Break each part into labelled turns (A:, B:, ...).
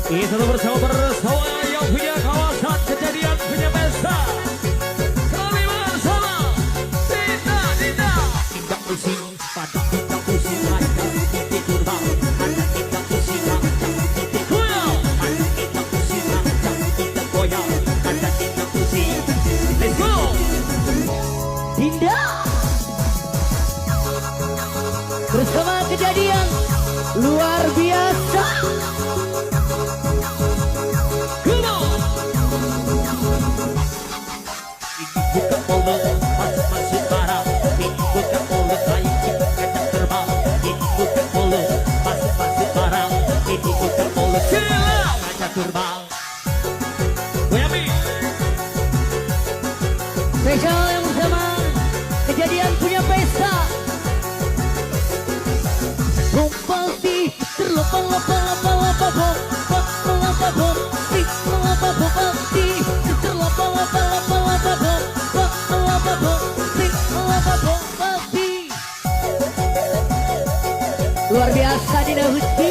A: Kita bersama bersama yang punya kawasan kejadian punya pesta. Kami bersama Dinda Dinda. Tidak pusing, pada tidak pusing, ada titik terbang, ada tidak pusing, titik goyang, ada tidak pusing, titik goyang, ada tidak pusing. Let's go.
B: Dinda bersama kejadian luar biasa.
A: Buka mulut, masuk-masuk barang. Ini buka mulut, lain kita kacang terbang. Ini buka mulut, masuk-masuk barang. Ini buka mulut, silang kacang terbang. Goyami.
B: Spesial yang bersama kejadian punya pesta. Bombasti, terlopang-lopang-lopang-lopang, bom, bom, si, lopang, bombasti, terlopang-lopang-lopang-lopang, bom, bom, bom, si, lopang, bombasti. Luar biasa Dinda Husni.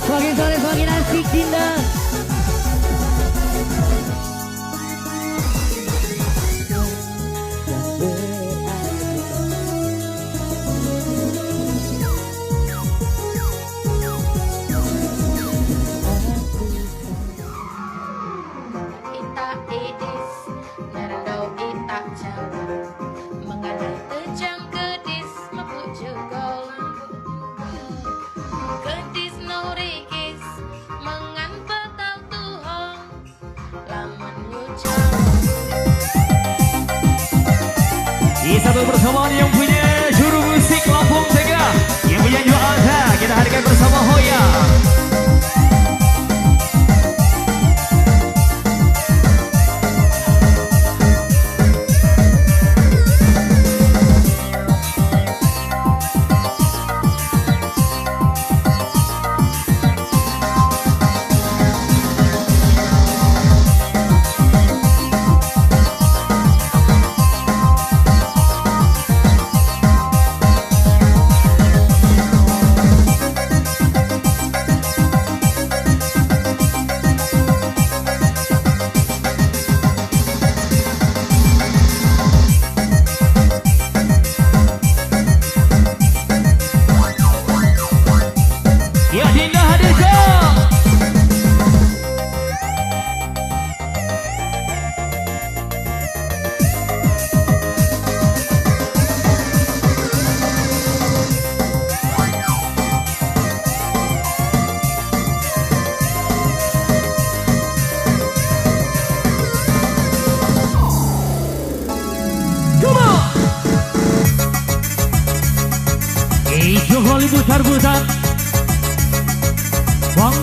B: Semakin sore semakin asik Dinda.
C: Ita idis, narendau ita jauh, mengenai tejang kedis mabuk jegol. Kedis norikis, mengan petau tuhong, lamun nyucang.
A: Satu bersamaan yang punya juru musik Lampung Tengah, yang punya juga ada, kita hadirkan bersama Hoya. Ya Dinda hadirkan. Come on. Ijo kali putar-putar. Wang,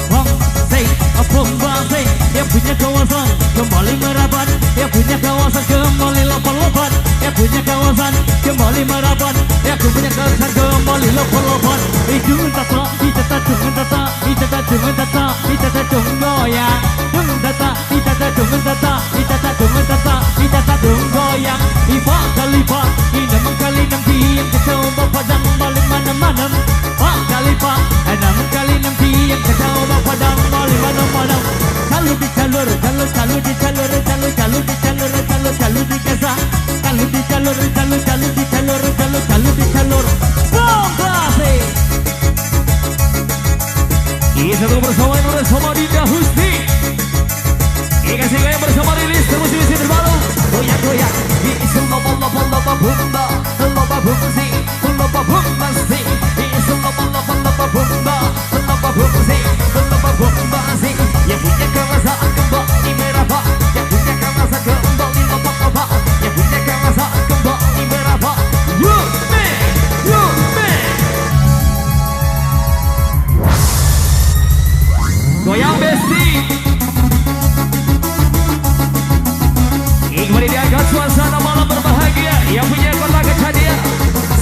A: wang, say, bombase, yang punya kawasan kembali merapat, yang punya kawasan kembali lompat-lompat, yang punya kawasan kembali merapat, yang punya kawasan kembali lompat-lompat. Itu tata, itu tata, tata, itu tata, tata, itu tata, goyang, tata, itu tata, tata, itu tata, tata, itu tata, goyang. Ipa kali pa, enam kali enam tiang kacau padang balik mana-mana. Pak kali pa, enam kali enam tiang kacau padang balik mana-mana. Kalau di jalur, kalau kalau di jalur, kalau kalau di jalur, kalau kalau di kesa, kalau di jalur, kalau kalau di jalur, kalau kalau di jalur. Bombasi. Kita bersama bersama Dinda Husni. Dikasih gaya bersama rilis terus musik terbaru. Goyang goyang, di lopon lopon. loba bumba, loba bumsi, loba bumbasi. Loba loba loba bumba, loba bumsi, loba bumbasi. Yang punya kawasan kembali meraba, yang punya kawasan kembali loba loba, yang punya kawasan kembali meraba. You me, you me. Goyang besti. Kembali diangkat suasana malam berbahagia. Yang punya kota kejadian.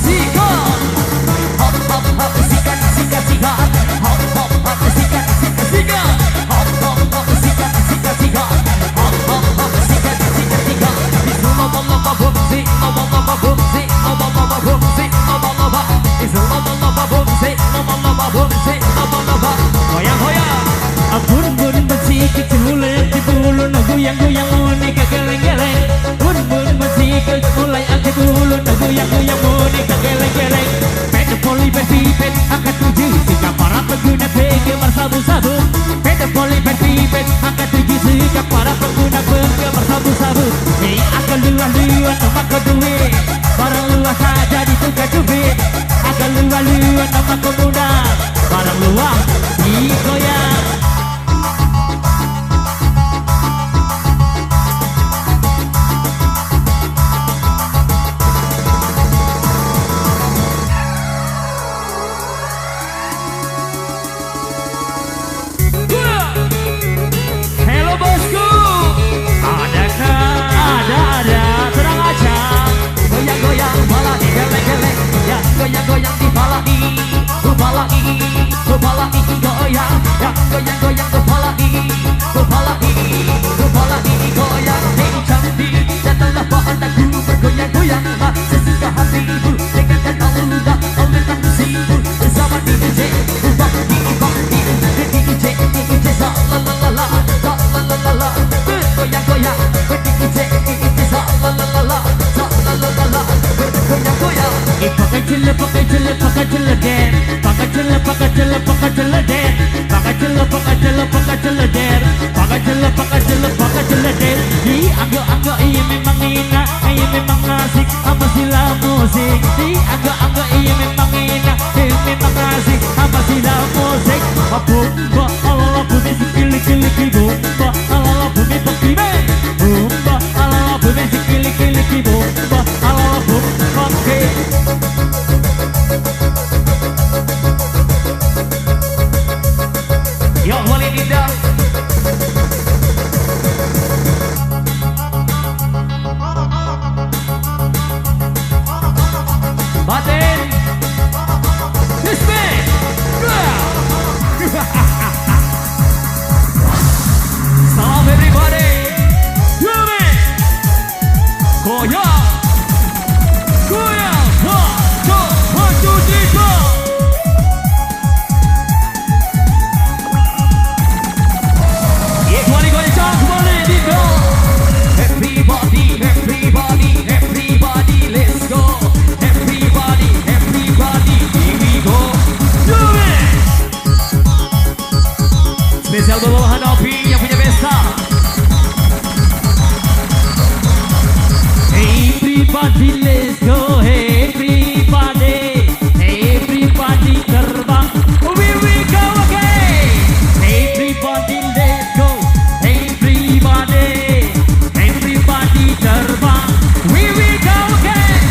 A: Sikat. Hop hop hop sikat sikat sikat. Hop hop hop sikat sikat sikat. Hop hop hop sikat sikat sikat. Hop hop hop sikat sikat sikat. Loba loba bum si loba loba bum si loba loba bum si loba loba. Loba loba bum si loba loba bum si loba loba. Goyang goyang.
B: Bun bun besi kecil di bulu goyang goyang boneka geleng-geleng. Bun bun besi kecil mulai angkat bulu goyang goyang boneka geleng-geleng. Pet poli pet pipet angkat tujuh sikap para pengguna penggemar sabu-sabu. Pet poli pet pipet angkat tujuh sikap para pengguna penggemar sabu-sabu. Hei akal luah luah nama kau duit, barang luah tak jadi tukar cubit. Akal luah luah nama kau muda, barang luah digoyang.
A: Hello bosku, adakah?
B: Ada, tenang aja.
A: Goyang-goyang balani geleng-geleng, ya goyang-goyang di balani, balani, balani goyang, ya goyang-goyang ke balani, balani, balani goyang. Hei cantik, datanglah padaku bergoyang-goyang, sesuka hatimu dengan kata ludah, oleh sibuk bersama DJ, bang DJ, DJ sa la la la la, la la la la la, bergoyang-goyang, DJ DJ sa la la la la, sa la la la la, bergoyang-goyang.
B: Pakai cele, pakai cele der, pakai cele, pakai cele, pakai cele der, pakai cele, pakai cele, pakai cele der, pakai cele, pakai cele, pakai cele der. Di agak agak iya memang enak, iya memang asik, apa sila musik. Di agak agak iya memang enak, iya memang asik, apa sila musik. Bumba ala bumi sikili kili kili bumba ala bumi pakai bumba ala bumi sikili kili kili bumba ala bumi pakai.
A: Yo wali dinda. Batin. Disme. Salam everybody. Yumi. Goyang. Goyang. 1, 2, 1, 2, 3, 4. Kembali goncang kembali Dindo. Everybody, everybody, everybody, let's go. Everybody, everybody, here we go. Do it. Spesial buat Bapak Hanafi yang punya pesta.
B: Everybody let's go, everybody, everybody terbang, we will go again. Everybody let's go, everybody, everybody terbang, we will go again.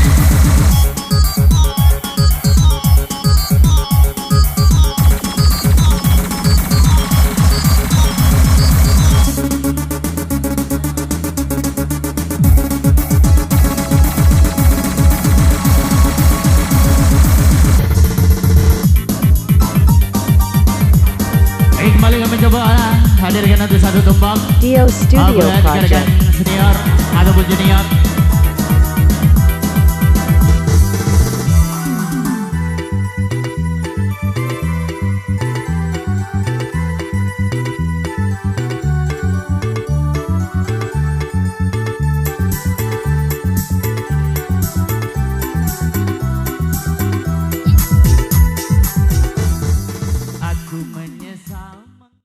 B: Kembali kami coba hadirkan nanti satu tembang.
D: Dio Studio
B: Buat rekan-rekan
D: Project.
B: senior ataupun junior. Aku menyesal.